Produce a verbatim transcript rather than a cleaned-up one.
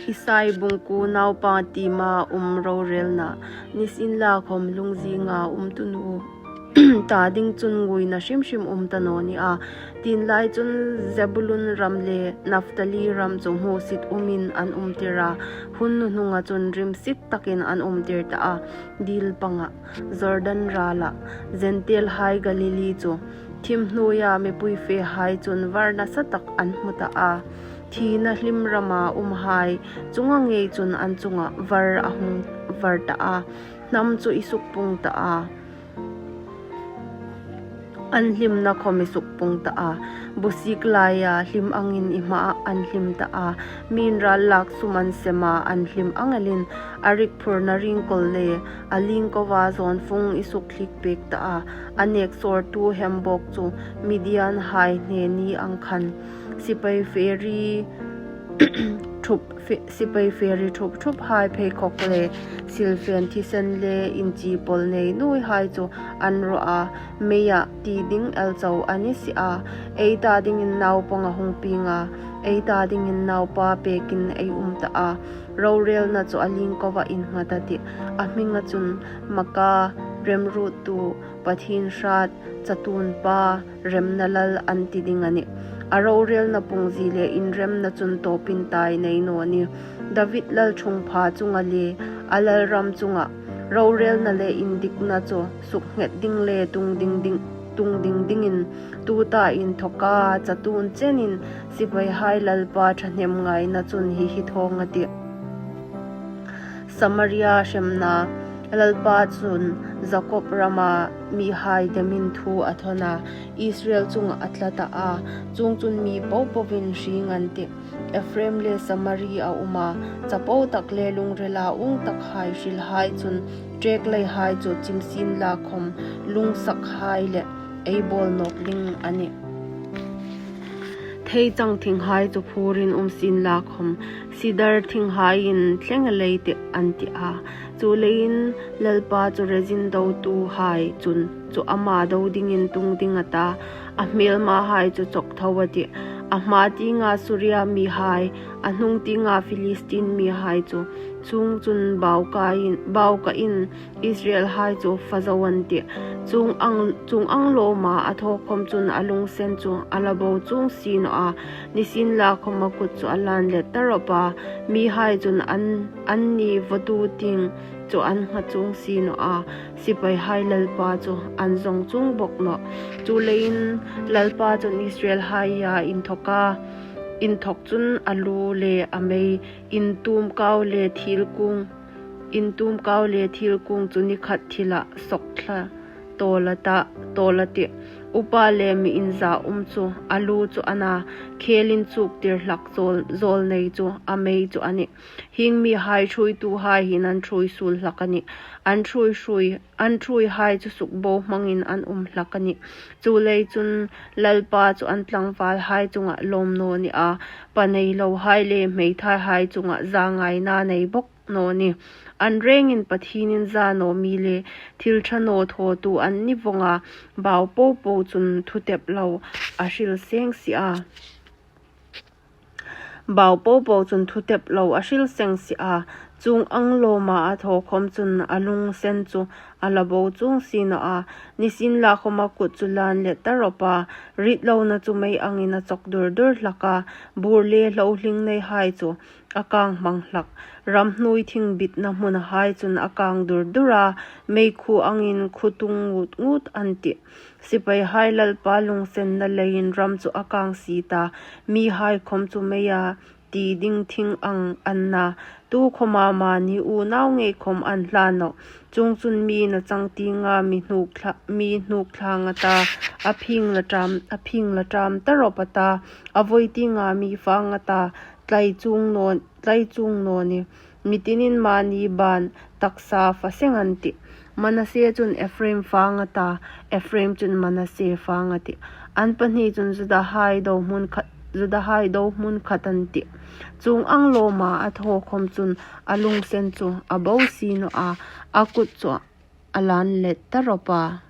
Isai bung kuo. Naupa tima um rorelna. Nisienlakhom lungzinga umtunu ta ding chun nguina hrim hrim um ta naw ni a. Tienlai chun Zebulun ram le Naphtali ram chu hmusit umin an umtir a, hun hnuhnunga chun rimsit takin an umtir ta a. Dil panga. Jordan rala, Jentailhai Galili chu, thim hnuoia mipui fehai chun var nasa tak an hmu ta a. Thina hlim rama umhai chunga ngei chun an chunga var a hung var ta a. Hnam chu i sukpung ta a, an hlimna khom i sukpung ta a. Busik laia hlim angin i hmaa an hlim ta a. Mi'n ral lak sum an sem a, an hlim ang elin, a rik phurna ringkawl le a lingkova zawnfung i sukthlik pek ta a. A nek sawrtu hembawk chu Midianhai hne ni ang khan, sipai feri thup fe-, sipai feri thup thup hai pheikhawk le silfen thisen le inchi pawl nei nuoihai chu an rawh a, meia ti ding el chau a ni si a. Ei ta dingin naupang a hung pieng a, ei ta dingin naupa pekin ei um ta a. Rorelna chu a lingkova innghat a tih. A hminga chun Maka, remruottu, Pathien hrat, chatuon pa, remna lal an ti ding a nih. A rorelna pungzie le inremna chun tawpin tai nei naw ni. David lalṭhungpha chunga le a lalram chunga rorelna le indikna chu suknghet ding le tungding ding, tungding dingin tuta inthoka chatuon chenin sipaihai Lalpa ṭhahnem ngaina chun hi hi thawng a tih. Samaria hremna. Lalpa chun Jakob rama mihai demin thu a thawn a, Israel chunga a tla ta a, chuongchun mi popoin hring an tih. Ephraim le Samari a um a, chapo tak le lungrila ung takhai hrilhai chun ṭek leihai chu chim sienlakhom lungsakhai leh ei bawl nawk ding a nih. Theichang thinghai chu phurin um sienlakhom sidar thinghaiin thleng a lei tih an ti a. Chuleiin Lalpa chu Rezin dotuhai chun chu ama do dingin tung ding a ta, a hmelmahai chu chawk tho a tih. A hma tienga Suria mihai, a hnung tienga Philistine mihai chu chuongchun bau kain, bau kain Israelhai chu fa zo an tih. Chuong ang, chuong ang lawma a thaw khom chun a lungsen chu a la bo chuong si naw a, nisienlakhom a kut chu a lân let ta rawp a. Mihai chun an, anni vawtu tieng chu an ngha chuong si naw a, sipaihai Lalpa chu an zawng chuong bawk nawh. Chuleiin Lalpa chun Israelhaia inthoka, inthok chun a lu le a mei, intuomkau le thil kuong, intuomkau le thil kuong chu ni khat thila sawk thla tawl a ta, tawl a tih. Upa le mi inza um chu a lu chu a na, khel inchuktir hlak zawl, zawl nei chu a mei chu a nih. Hieng mihai ṭhuoituhai hin an ṭhuoi suol hlak a nih. An ṭhuoi hrui, an ṭhuoihai chu sukbo hmangin an um hlak a nih. Chuleiin chun Lalpa chu an tlangvalhai chunga lawm naw ni a, pa nei lohai le hmeithaihai chunga zangaina nei bawk naw ni. An rengin Pathien inza naw mi le thil ṭha naw thawtu an ni vawng a, bau popo chun thutep lo a hril seng si a. Bau popo chun thutep lo a hril seng si a. Chuong ang lawma a thaw khom chun a lungsen chu a la bo chuong si naw a. Nisienlakhom a kut chu lân let ta rawp a. Ritlona chu mei angin a chawk dur dur hlak a. Bur le hlohling neihai chu a kang hmang hlak. Ramhnuoi thing bitna hmunhai chun a kang dur dur a, meikhu angin khu tung ngut ngut an tih. Sipaihai Lalpa lungsenna leiin ram chu a kang si ta. Mihai khom chu meia ti ding thing ang an na. Tukhoma mani unau ngei khom an hlan nawh. Chuongchun mi nachang tienga mi hnuk thla-, mi hnuk thlang a ta, a phing la ṭam, a phing la ṭam ta rawp a ta, a vawi tienga mi fang a ta, tlai chuong naw, tlai chuong naw ni. Mi tinin mani ban taksa fa seng an tih. Manasse chun Ephraim fang a ta, Ephraim chun Manasse fang a tih. An pahni chun Judahai do hmun khat, Judahai do hmun khat an tih. Chuong ang lawma a thaw khom chun a lungsen chu a bo si naw a, a kut chu a lân let ta rawp a.